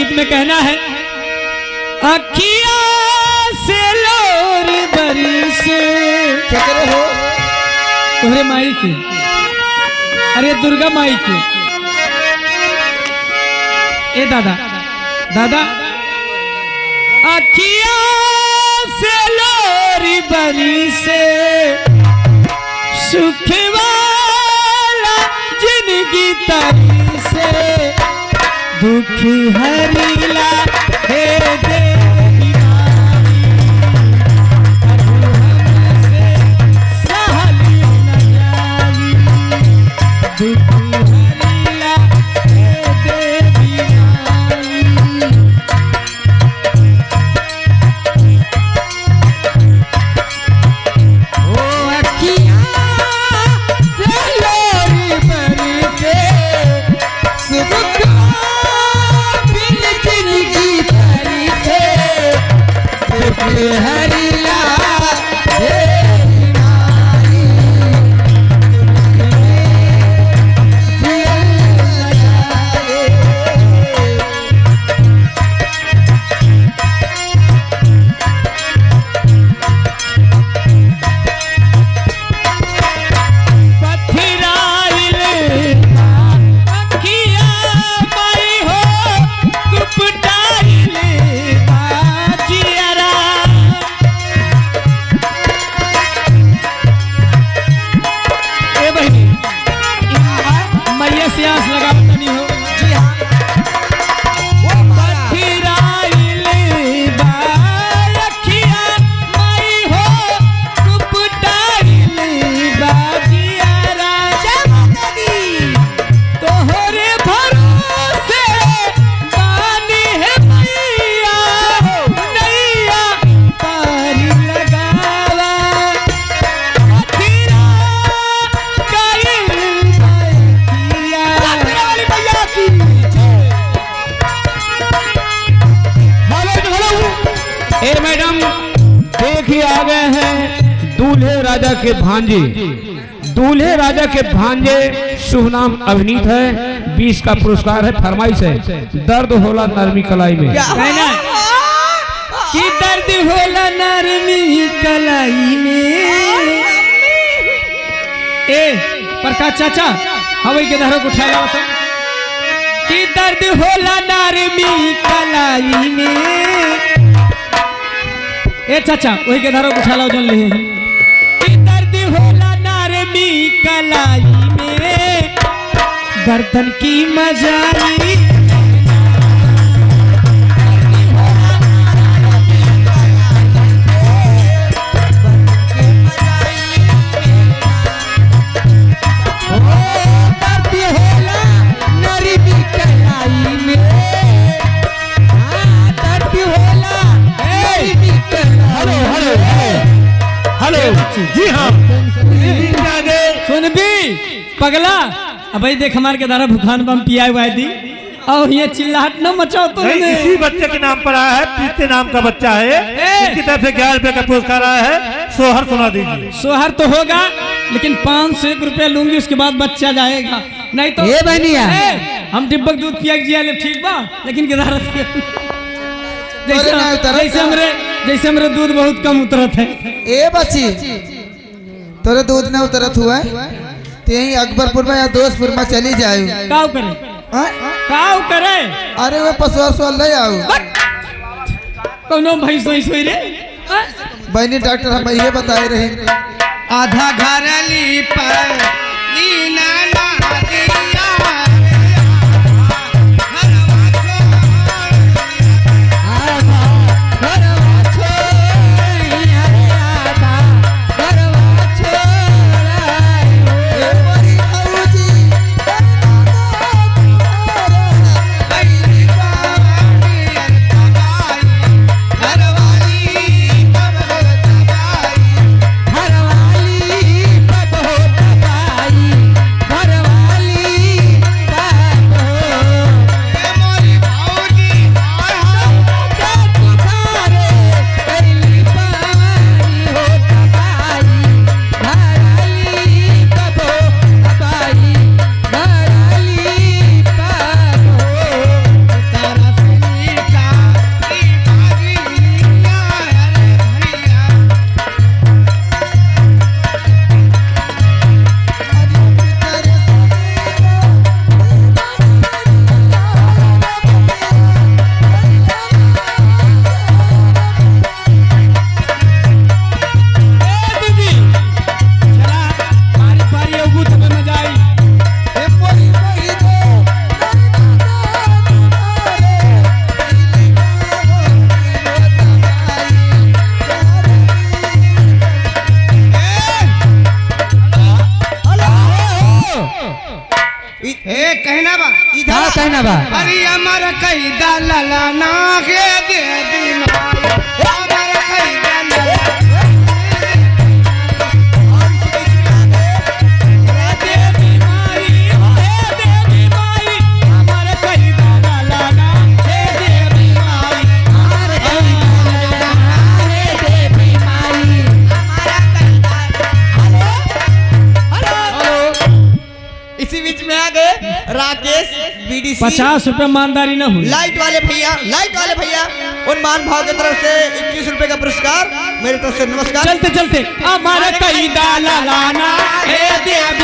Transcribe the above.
गीत में कहना है, अखिया से लोर बरसे। क्या करे हो? तोहरे माई के, अरे दुर्गा माई के। ए दादा दादा, अखिया से लोर बरसे, सुख वाला जिंदगी तरी से, दुखी हरिला हे देवी माई, प्रभु हमसे सहली न जाई। दुखी हरिला हे देवी माई। ओ अखिया से लोरी बरसे, सुख बिन जिंदगी तरी से, दुख हरिला हे माई, जियल न जाए। पथराइल अखिया माई हो, कुपटाइल बाजियरा। ए बहिनी, मैया से आस लगावत नहीं हो। जी हाँ। ओ मारा। पथराइल बा अखिया माई हो, कुपटाइल बाजियरा। जय माता दी। तोहरे भरोसे बानी है मैया, नैया पार लगावा। अखिरा काइल बाकिया। वाली मैया की जय। ए मैडम, देखिए आ गए हैं दूल्हे राजा के भांजे। दूल्हे राजा के भांजे शुभ नाम अभिनीत है। 20 का पुरस्कार है, फरमाइश है, दर्द होला नरमी कलाई में। कहना कि दर्द होला नरमी कलाई में। ए प्रकाश चाचा, हवई के धरो को उठा लाओ तो। कि दर्द होला नरमी कलाई में। ए चाचा, वही के धरो को उठा लाओ जन ले। कि दर्द होला नरमी कलाई में, गर्दन की मजाई। ओ दर्द होला नरमी कलाई में। हाँ, दर्द होला नरमी कलाई। हेलो हेलो हेलो हेलो, जी हाँ। सुनबी पगला, अब भाई देख हमार के दारा भुखान बम पिया हुआ दी और ये चिल्लाहट न मचाओ तो। नहीं, इसी बच्चे के नाम पर आया है, पीते नाम का बच्चा है, इसकी तरफ से 11 रुपए का पुरस्कार आया है। सोहर सुना दीजिए। सोहर तो होगा, लेकिन 501 रुपया लूंगी, उसके बाद बच्चा जाएगा, नहीं तो ए बहनिया। ए, हम डिब्बक दूध पिया के जिया ले ठीक बा, लेकिन के दारा जैसे ना उतरत जैसे का। हमरे जैसे हमरे दूध बहुत कम उतरत है। ए बच्ची, तोरे दूध न उतरत हुआ तो यही अकबरपुर में या दोस्तपुर में चली जाए। काव करे? हाँ? काव करे? अरे वो पशुआ सुआ ले आओ। कौनो भाई सोई सोई रे, हाँ? बहनी डॉक्टर हम ये बताए रहे। आधा घर लीप लीना ना दिया, आधा घरवा छोड़िया रे, आधा घरवा छोड़ायो। ए मोरी भौजी, घरवाली पर बहुत दबाई, घरवाली कहना बा? अरे अमर कही दलला ना के देवी माई, अमर कही दलला। और इसी बीच में आ गए देवी माई, हे देवी माई, हमारे कहीं दादा लाना, हे देवी माई, हमारा कही। हेलो हेलो, इसी बीच में आ गए राकेश बीडीसी 50 रुपए ईमानदारी न हुई। लाइट वाले भैया, लाइट वाले भैया, उन मान भाव की तरफ से 21 रुपए का पुरस्कार, मेरी तरफ से नमस्कार। चलते चलते हमारे कहीं दाला लाना, हे देवी।